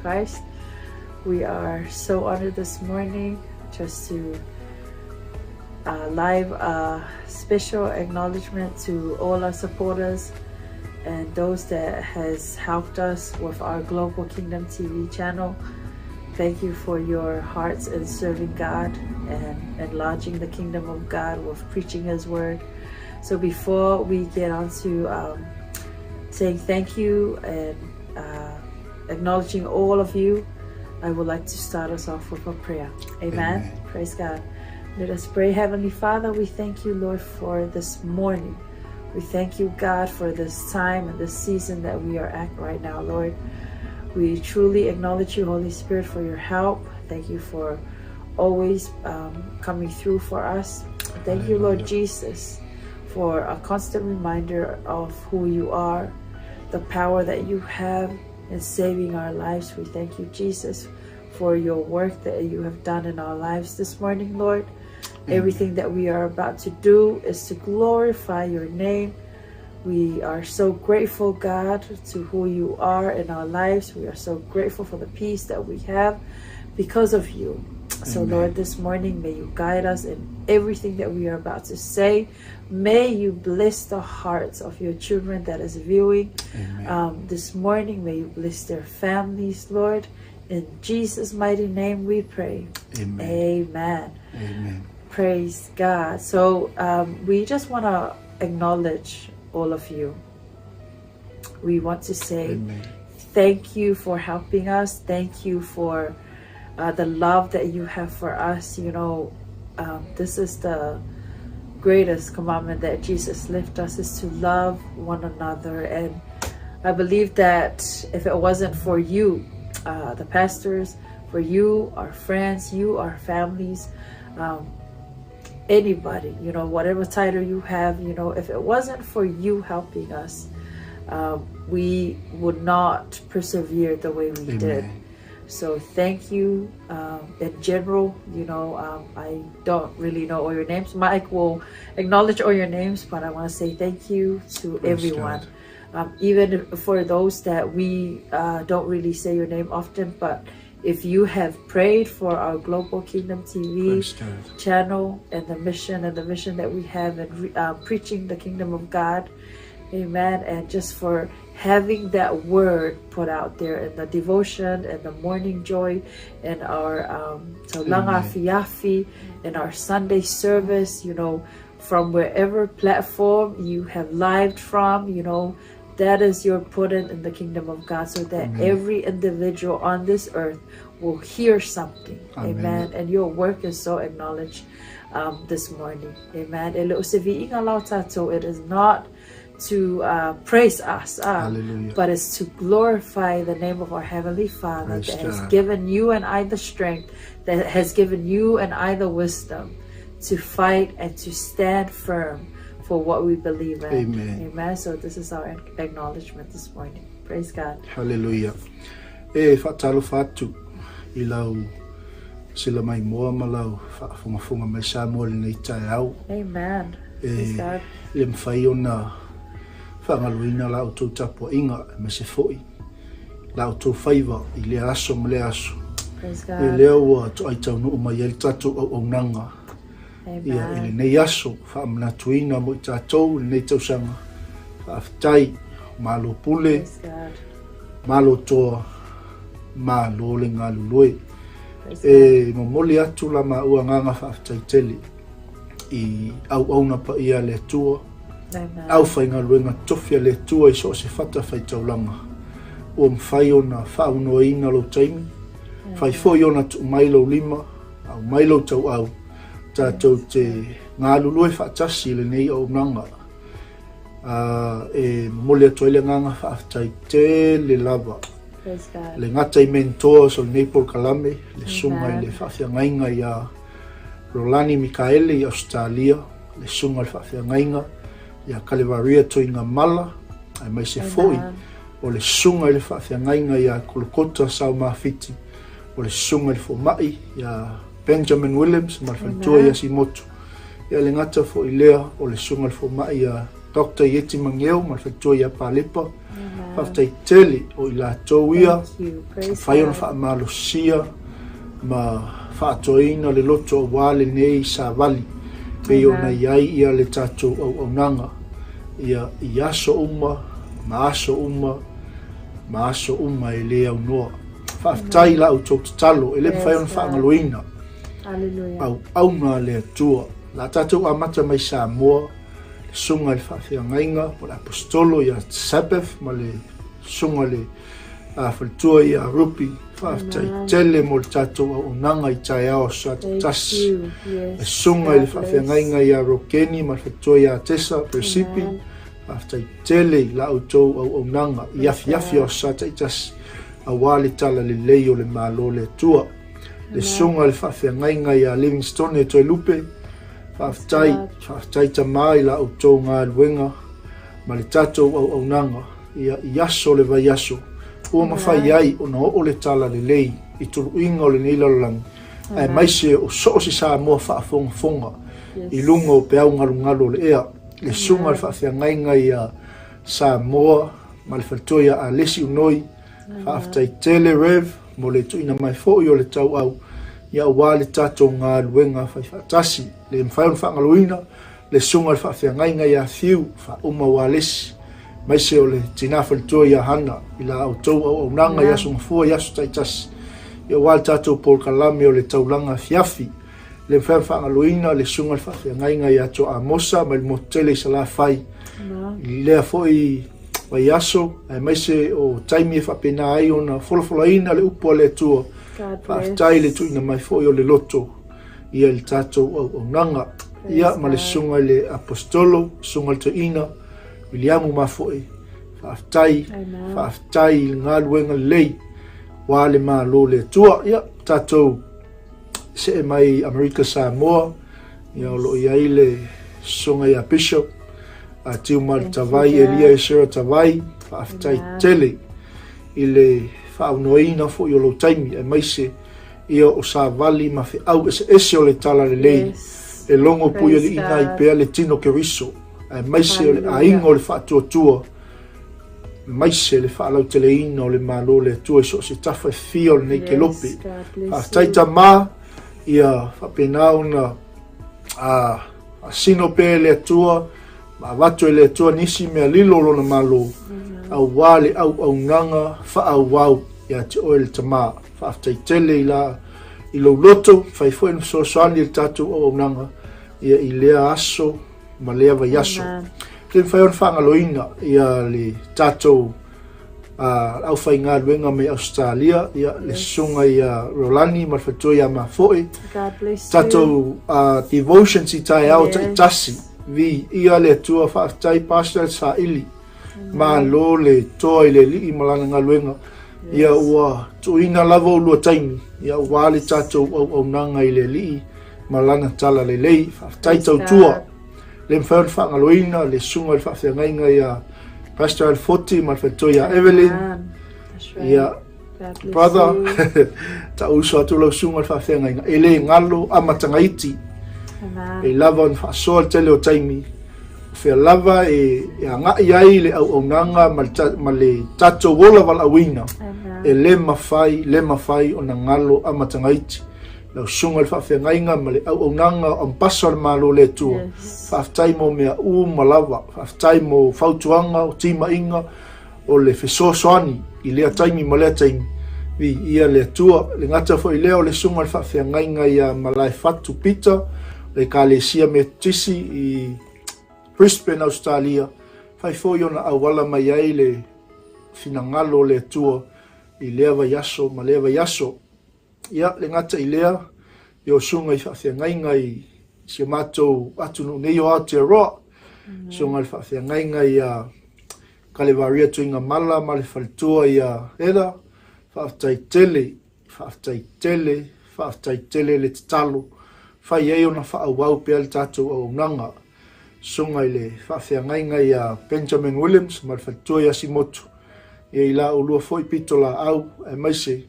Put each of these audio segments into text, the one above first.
Christ. We are so honored this morning just to live a special acknowledgement to all our supporters and those that has helped us with our Global Kingdom TV channel. Thank you for your hearts in serving God and enlarging the kingdom of God with preaching His word. So before we get on to saying thank you and acknowledging all of you, I would like to start us off with a prayer. Amen. Amen. Praise God. Let us pray. Heavenly Father, we thank you, Lord, for this morning. We thank you, God, for this time and this season that we are at right now, Lord. We truly acknowledge you, Holy Spirit, for your help. Thank you for always coming through for us. Thank you, Lord Jesus, for a constant reminder of who you are, the power that you have in saving our lives. We thank you, Jesus, for your work that you have done in our lives this morning, Lord. Amen. Everything that we are about to do is to glorify your name. We are so grateful, God, to who you are in our lives. We are so grateful for the peace that we have because of you. So, Amen. Lord, this morning, may you guide us in everything that we are about to say. May you bless the hearts of your children that is viewing this morning. May you bless their families, Lord. In Jesus' mighty name we pray. Amen. Amen. Amen. Praise God. So we just want to acknowledge all of you. We want to say Amen. Thank you for helping us. Thank you for the love that you have for us. You know, this is the greatest commandment that Jesus left us, is to love one another. And I believe that if it wasn't for you, the pastors, for you, our friends, you, our families, anybody, you know, whatever title you have, you know, if it wasn't for you helping us, we would not persevere the way we Amen. Did. So thank you in general. You know, I don't really know all your names. Mike will acknowledge all your names, but I want to say thank you to Praise everyone. Even for those that we don't really say your name often, but if you have prayed for our Global Kingdom TV channel and the mission that we have in preaching the kingdom of God, amen, and just for having that word put out there in the devotion and the morning joy and our Taulanga Afiafi, in our Sunday service, you know, from wherever platform you have lived from, you know, that is your putting in the kingdom of God, so that Amen. Every individual on this earth will hear something. Amen. Amen. And your work is so acknowledged this morning. Amen. It is not to praise us, but it's to glorify the name of our Heavenly Father that has given you and I the strength, that has given you and I the wisdom to fight and to stand firm for what we believe in. Amen. Amen. So this is our acknowledgement this morning. Praise God. Hallelujah. E whaatalofa atu i lau sila mai moa ma lau whaafongafonga mai sa moa le nei tae au. Amen. Praise God. Le mwhai ona whaangaloina la o tau tapua inga me se foi. La o tau whaiva i le aso ma le aso. Praise God. E lea ua to ai tau nuu mai el tatu au au nanga. Ia i le nei aso, whaamanatuina mo i tātou, le nei tausanga, whaaftai, malo pule, malo toa, malo le ngalulue. E momoli atu la maua nganga whaaftai tele, i au auna pa ia le atua, au whai ngaluenga tofia le atua i so se whata whai taulanga. Ua mwhai ona whaaunoa ina lo taimi, whai foi ona tu mai lo lima, au mai lo tau au, tātou te ngā lulue whaatasi le nei au nanga. E momoli atu ai le nganga whaaftai te le lava. Le ngata i mentoa so le nei Paul Kalame, le sunga i le whaafeagainga ia Rolani Mikaele i Australia, le sunga i le whaafeagainga ia Kalevaria Toinga Mala, ai mai se foi, o le sunga i le whaafeagainga ia Kolokota Sao Mawhiti, o le sunga i le fomai ia Benjamin Williams, ma le faletua ia Simotu. Ia le ngata fo i lea o le sunga le fomai ia Doctor Ieti Mageo ma le faletua ia Palepa. Faafetai tele o i latou ia mafai ona faamalosia ma faatoaina le loto aua lenei savali pei ona i ai ia le tatou auaunaga ia i aso uma ma aso uma ma aso uma e le aunoa. Faafetai i la outou tatalo e le mafai ona faagaloina. Auauna a le Atua. La tatou amata mai Samoa, le susuga i le faafeagaiga po o le Aposetolo ia Sabbath ma le susuga i le faletua ia Rupi. Faafetai tele mo le tatou auaunaga i taeao aso taitasi. Le susuga i le faafeagaiga ia Rokeni ma le faletua ia Tesa Persipi. Faafetai tele i la outou auaunaga i afiafi o aso taitasi aua le talalelei o le Malo o le Atua. Le susuga i le faafeagaiga ia Livingstone Toelupe, faafetai, faafetai tama i la outou galuega ma le tatou auaunaga ia i aso o le vaiaso ua mafai ai ona oo le talalelei i tuluiga o lenei lalolagi aemaise o so o se Samoa faafogafoga i luga o peau galugalu o le ea. Le susuga i le faafeagaiga ia Samoa ma le faletua ia Alesi Unoi, faafetai tele Rev mo le tuuina mai foi o le tauau ia aua le tatou galuega faifaatasi. Le mafai ona faagaloina le susuga i le faafeagaiga ia Fiu Faauma Ualesi, aemaise o le tina faletua ia Hana i la outou auaunaga i aso gafua i aso taitasi, ia aua le tatou polokalame o le taulaga afiafi. Le mafai ona faagaloina le susuga i le faafeagaiga ia Toa Amosa mai le motu tele i Salafai i lea foi vaiaso, aemaise o taimi e faapena ai ona folafolaina le upu a le Atua. Faafetai le tuuina mai foi o le loto ia i le tatou auaunaga. Ia ma le susuga i le Aposetolo, susuga i le Toeaina, Viliamu Mafoe, faafetai, faafetai i le galuega lelei aua le Malo o le Atua. Ia, tatou see mai Amerika Samoa, ia o lo o i ai le susuga ia Bishop a Tiumalu Tavai, Elia Esera Tavai, faafetai tele i le faaaunoaina foi o lou taimi, aemaise ia o savali ma feau eseese o le Talalelei yes. e logo puialiiga ai pea le tino Keriso, aemaise o le aiga o le faatuatua, aemaise le faalauteleina o le Malo o le Atua i so o se tafa e fia o lenei yes, kelope. Faafetai tama, ia faapena ona a, faasino pea e le Atua, ma avatu e le Atua nisi mea lilo o lona Malo, aua le auaunaga faaauau ia te oe le Tama. Faafetai tele i la i lou loto, fai foi ona fesoasoani i le tatou auaunaga ia i lea aso ma lea vaiaso. Le mafai ona faagaloina ia le tatou aufaigaluega mai Ausetalia, ia le susuga ia Rolani ma le faletua ia Mafoe. Tatou devotions i taeao taitasi, viia le Atua, faafetai Pastor Saili. Malo le toa i le Alii ma lana galuega. Ia ua tuuina lava ulua taimi, ia aua le tatou auaunaga i le Alii ma lana talalelei. Faafetai tautua. Le mafai ona faagaloina le susuga i le faafeagaiga ia Pastor Alfoti ma le faletua ia Evelyn. Ia Brother, tau uso atu lau susuga i le faafeagaiga. E le galo amataga iti. E lava ona faasoa le tele o taimi. O fea lava e agai ai le auaunaga ma le tatou ola valaauina. E le mafai, le mafai ona galo amataga iti. Lau susuga i le faafeagaiga ma le auaunaga o Ambasa o le Malo o le Atua. Faafetai mo mea uma lava. Faafetai mo fautuaga, o timaiga, o le fesoasoani i lea taimi ma lea taimi. Viia le Atua. Le gata foi lea o le susuga i le faafeagaiga ia Malaefatu Peter, le Ekalesia Metotisi i Brisbane, Ausetalia, fai foi ona auala mai ai le finagalo o le Atua i lea vaiaso ma lea vaiaso. Ia, le gata i lea, ia o susuga i faafeagaiga i si o matou atunuu nei o Aotearoa, susuga i le faafeagaiga ia Kalevaria Tuigamala ma le faletua ia Heather, faafetai tele, faafetai tele, faafetai tele le tatalo, fai ai ona faaauau pea le tatou auaunaga. Susuga i le faafeagaiga ia Benjamin Williams ma le faletua ia Simotu, ia i la ulua foi pitolaau, aemaise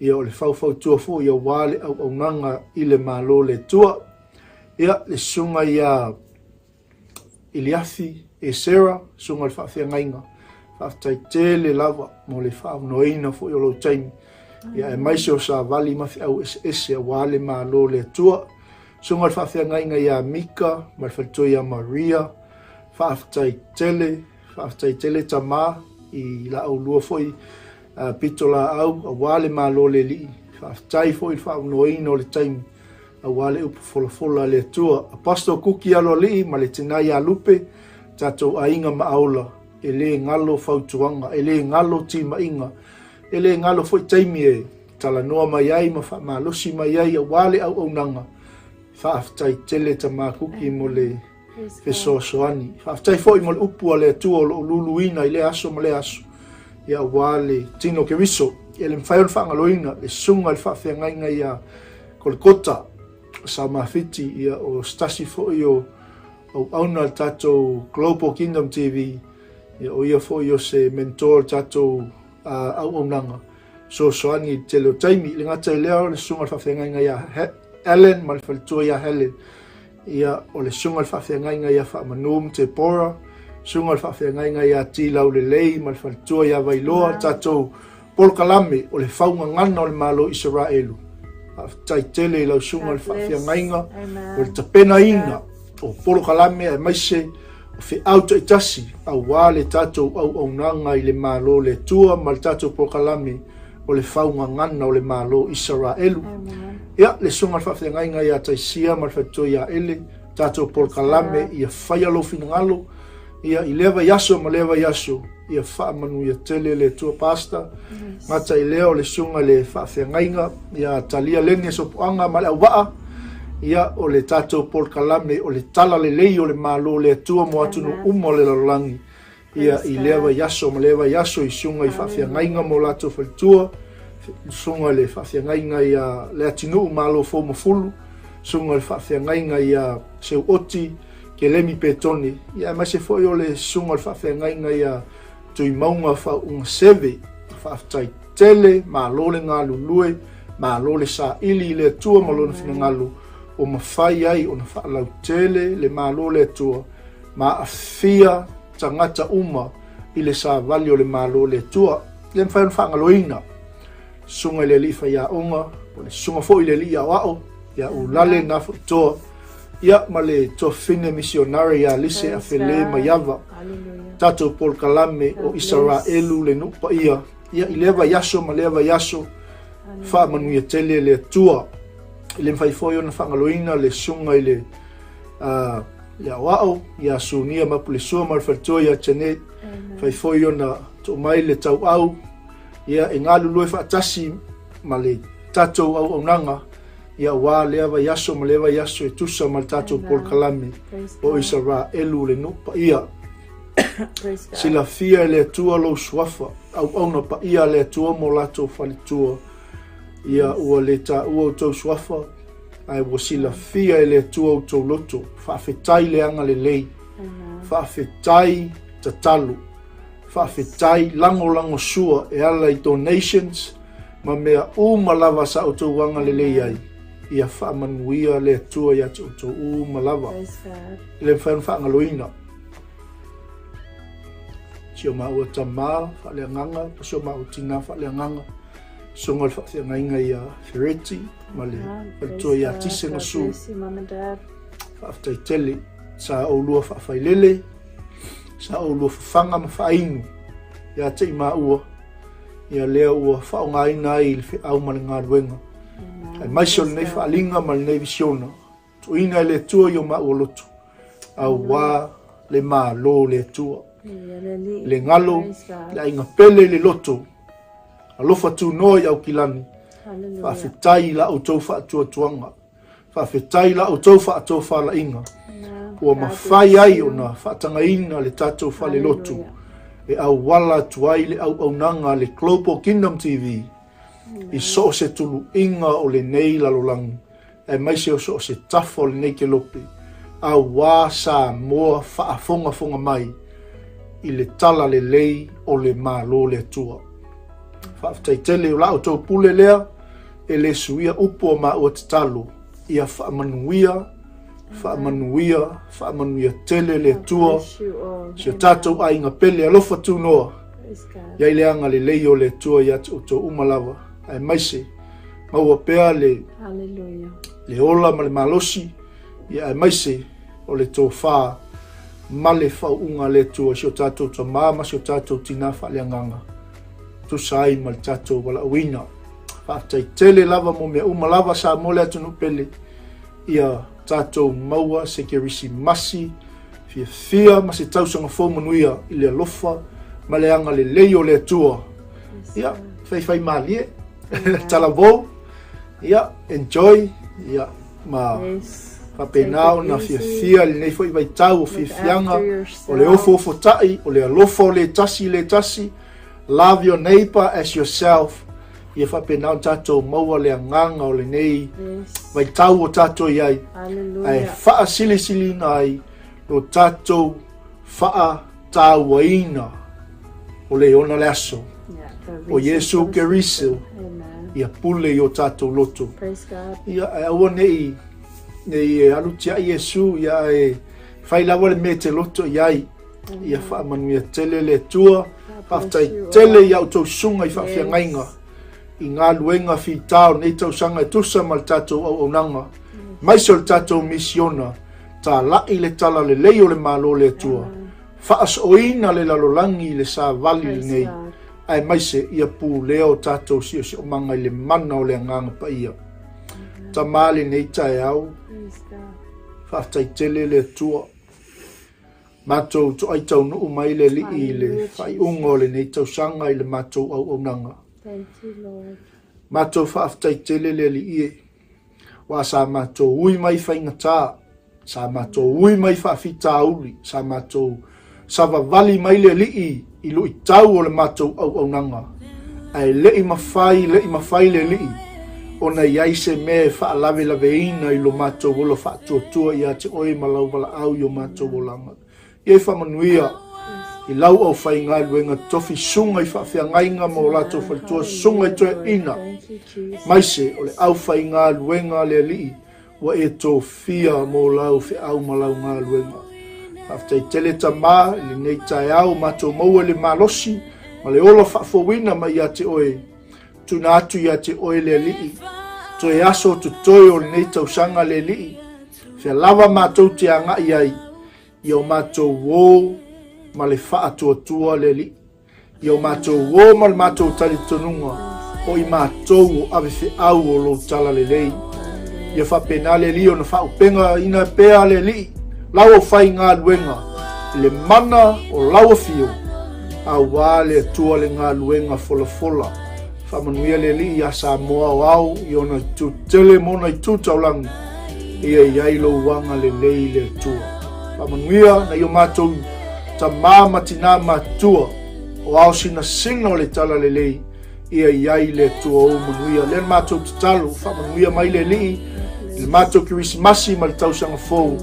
ia o le faufautua foi aua le auaunaga i le Malo o le Atua. Ia, le susuga ia Iliafi Esera, susuga i le faafeagaiga, faafetai tele lava mo le faaavanoaina foi o lou taimi, ia aemaise o savali ma feau eseese aua le Malo o le Atua. Susuga i le faafeagaiga ia Mika ma le faletua ia Maria, faafetai tele, faafetai tele tama i la oulua foi pitolaau aua le Malo o le Alii. Faafetai foi i le faaavanoaina o le taimi aua le upu folafola a le Atua. Apostle Kuki Aloalii ma le tina ia Lupe, tatou aiga maaola, e le galo fautuaga, e le galo timaiga, e le galo foi taimi e talanoa mai ai ma faamalosi mai ai aua le auaunaga. Faafetai tele tama Kuki mo le fesoasoani. Faafetai foi mo le upu a le Atua o lo o luluina i lea aso ma lea aso, ia aua le tino Keriso. E le mafai ona faagaloina le susuga i le faafeagaiga ia Kolekota Saumafiti, ia o se tasi foi o auauna a le tatou Global Kingdom TV, ia o ia foi o se mentor o le tatou auaunaga fesoasoani i le tele o taimi. I le gata i lea o le susuga i le faafeagaiga ia Ellen ma le faletua ia Helen, ia o le susuga i le faafeagaiga ia Faamanu ma Tepora, susuga i le faafeagaiga ia Tilaulelei ma le faletua ia Vailoa, le tatou polokalame o le faugagana o le Malo o Isaraelu. Faafetai tele i lau susuga i le faafeagaiga o le tapenaina o polokalame aemaise o feau taitasi aua le tatou auaunaga i le Malo o le Atua ma le tatou polokalame o le faugagana o le Malo o Isaraelu. Ia, le susuga i le faafeagaiga ia Taisia ma le faletua ia Ele, tatou polokalame ia faia lou finagalo, ia i lea vaiaso ma lea vaiaso, ia faamanuia tele le Atua Pastor. Gata i lea o le susuga i le faafeagaiga ia Talia Lene Sopoaga ma le auvaa, ia o le tatou polokalame o le tala lelei o le Malo o le Atua mo atunuu uma o le lalolagi, ia i lea vaiaso ma lea vaiaso i susuga i faafeagaiga ma o latou faletua, susuga i le faafeagaiga ia Leatinuu Malo Foumafulu, susuga i le faafeagaiga ia Seuoti Kelemi Petone, ia aemaise foi o le susuga i le faafeagaiga ia Tuimauga Faauuga Seve. Faafetai tele, malo le galulue, malo le saili i le Atua ma Lona finagalo o mafai ai ona faalautele le Malo o le Atua ma aafia tagata uma i le savali o le Malo o le Atua. E le mafai ona faagaloina susuga i le alii faiaoga, o le susuga foi i le alii aoao, ia Ulale Nafoitoa, ia ma le tuafafine misionare ia Lise Afele Maiava, tatou polokalame o Isaraelu le nuu paia, ia i lea vaiaso ma lea vaiaso, faamanuia tele le Atua. E le mafai foi ona faagaloina le susuga i le le aoao ia Sunia Mapulesua ma le faletua ia Janet, fai foi ona tuu mai le tauau ia e galulue faatasi ma le tatou auaunaga ia aua lea vaiaso ma lea vaiaso e tusa ma le tatou polokalame o Isaraelu le nuu paia. Silafia e le Atua lou suafa, auauna paia a le Atua mo latou faletua. Ia ua le taua outou suafa, ae ua silafia e le Atua outou loto. Faafetai le agalelei, faafetai tatalo, faafetai lagolagosua e ala i donations ma mea uma lava sa outou agalelei ai. Ia faamanuia le Atua ia te outou uma lava. E le mafai ona faagaloina si o maua tama faaleagaga, si o maua tina faaleagaga, susuga i le faafeagaiga ia Fereti ma le faletua ia Tise ma Su. Faafetai tele, sa oulua faafailele, sa oulua fafaga ma faainu ia te i maua, ia lea ua faaaogaina ai i le feau ma le galuega. Aemaise o lenei faaaliga ma lenei visiona, Tuuina e le Atua i o maua loto, aua le Malo o le Atua. Le galo, le aiga pele i le loto, alofa tunoa i Aukilani, faafetai i la outou faatuatuaga, faafetai i la outou faatofalaiga, ua mafai ai ona faatagaina le tatou falelotu e auala atu ai le auaunaga a le Global Kingdom TV i so o se tuluiga o lenei lalolagi. aemaise o so o se tafa o lenei kelope, auā Samoa faafogafoga mai i le tala lelei o le Malo o le Atua. Faafetai tele o la outou pule lea e le suia upu o maua tatalo ia faamanuia Faamanuia, faamanuia tele le Atua, si o tatou aiga pele, alofa tunoa, iai le agalelei o le Atua ia te outou uma lava, aemaise maua pea le, le ola ma le malosi, ia aemaise o le tofa ma le faauuga a le Atua i si o tatou tama ma si o tatou tina faaleagaga, tusa ai ma le tatou valaauina. Faafetai tele lava mo mea uma lava Samoa le atunuu pele. Ia tatou maua se Kerisimasi fiafia ma se tausaga fou manuia i le alofa ma le agalelei o le Atua. Ia, faifaimalie, talavou, ia, enjoy, ia, ma faapena ona fiafia i lenei foi vaitau o fiafiaga, o le ofoofotai, o le alofa o le tasi i le tasi, Love your neighbour as yourself, ia faapena ona tatou maua le agaga o lenei vaitau o tatou i ai, ae faasilisiliina ai lo tatou faatauaina o le ona le aso o Iesu Keriso ia pule i o tatou loto. Ia, ae aua nei e alu tiai Iesu, ia ae fai lava le mea e te loto i ai. Ia faamanuia tele le Atua. Faafetai tele i a outou susuga i faafeagaiga i galuega fita o lenei tausaga e tusa ma le tatou auaunaga, maise o le tatou misiona, talai le talalelei o le Malo o le Atua, faasooina le lalolagi i le savali lenei, aemaise ia pulea o tatou siosiomaga i le mana o le Agaga Paia. Tama lenei taeao, faafetai tele le Atua. Matou toai taunuu mai le Alii i le faaiuga o lenei tausaga i le matou auaunaga. Matou faafetai tele le Alii e, aua sa matou ui mai faigata, sa matou ui mai faafitauli, sa matou savavali mai le Alii i luitau o le matou auaunaga, ae le i mafai, le i mafai le Alii ona i ai se mea e faalavelaveina i lo matou ola faatuatua ia te Oe ma Lau valaau i o matou olaga. Ia e faamanuia i Lau aufaigaluega tofi susuga i faafeagaiga ma o latou faletua susuga i toeaiina, maise o le aufaigaluega a le Alii Ua e tofia mo lau feau ma lau galuega. Faafetai tele Tama i lenei taeao matou maua i le malosi ma le ola faafouina mai ia te oe. Tuuina atu ia te oe le Alii, toe aso totoe o lenei tausaga le Alii, fea lava matou te agai ai, ia o matou o ma le faatuatua le Alii. I o matou ō ma le matou talitonuga, o i matou o ave feau o lou talalelei. Ia faapena le Alii ona faaupegaina pea le Alii lau aufaigaluega i le mana o lau afio, auā le Atua le galuega folafola. Faamanuia le Alii iā Samoa o ao i ona itu tele ma ona itu taulagi, ia i ai lou agalelei le Atua. Faamanuia nai o matou Tama ma tinā matutua o ao sinasina o le talalelei, ia i ai le Atua ou manuia. Lea le matou tatalo, faamanuia mai le Alii i le matou Kerisimasi ma le tausaga fou.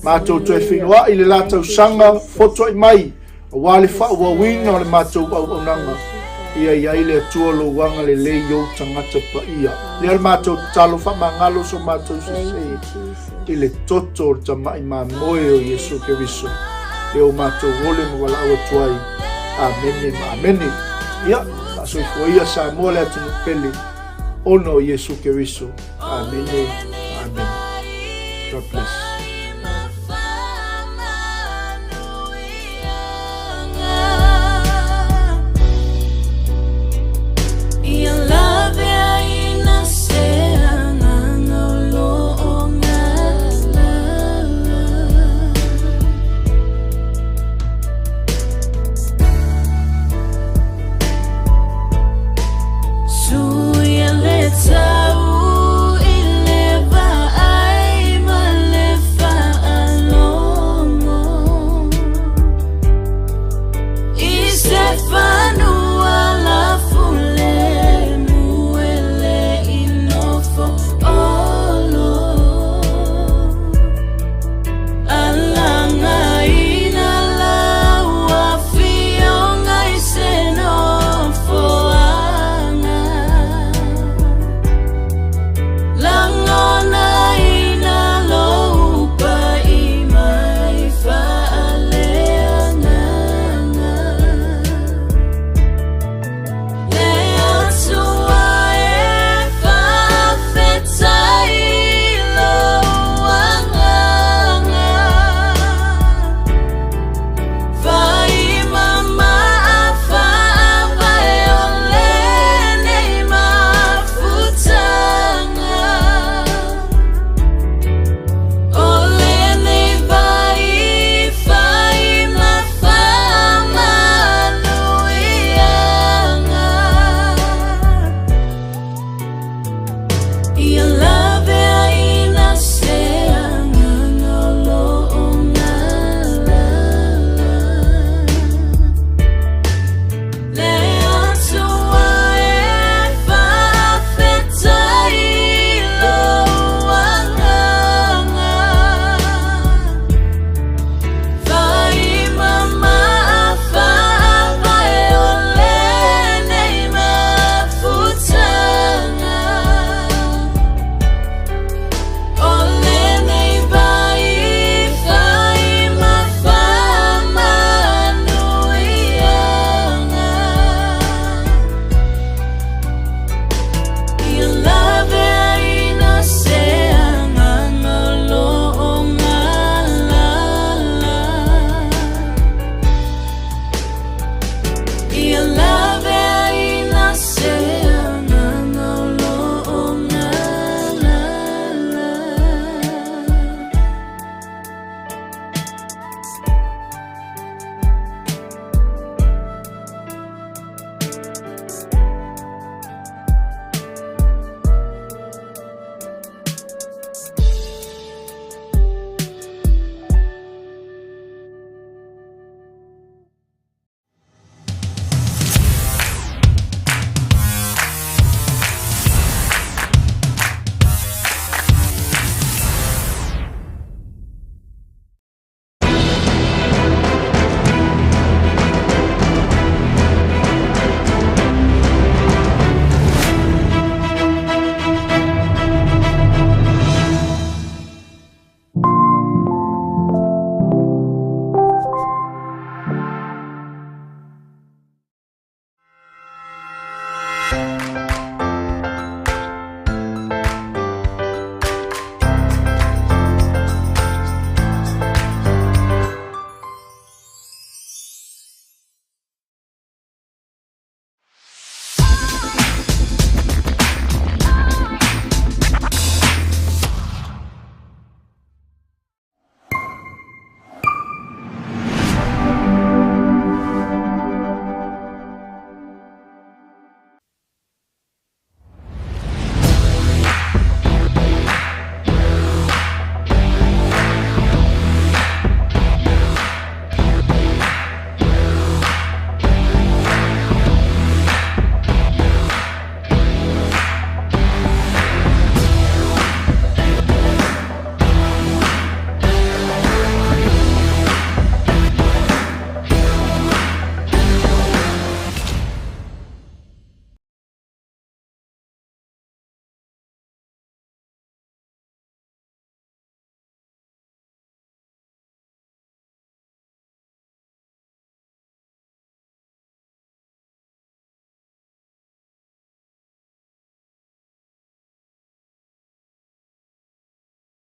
Matou toe feiloai i le la tausaga, fotuai mai aua le faaauauina o le matou auaunaga. Ia i ai le Atua lou agalelei i ou tagata paia. Lea le matou tatalo, faamagalo so matou sese. i le toto o le tamai mamoe o Iesu Keriso, e o matou ole ma valaau atu ai. Amene ma amene. Ia, faasoifua ia Samoa le atunuu pele, ona o Iesu Keriso. Amene ma amene. God bless.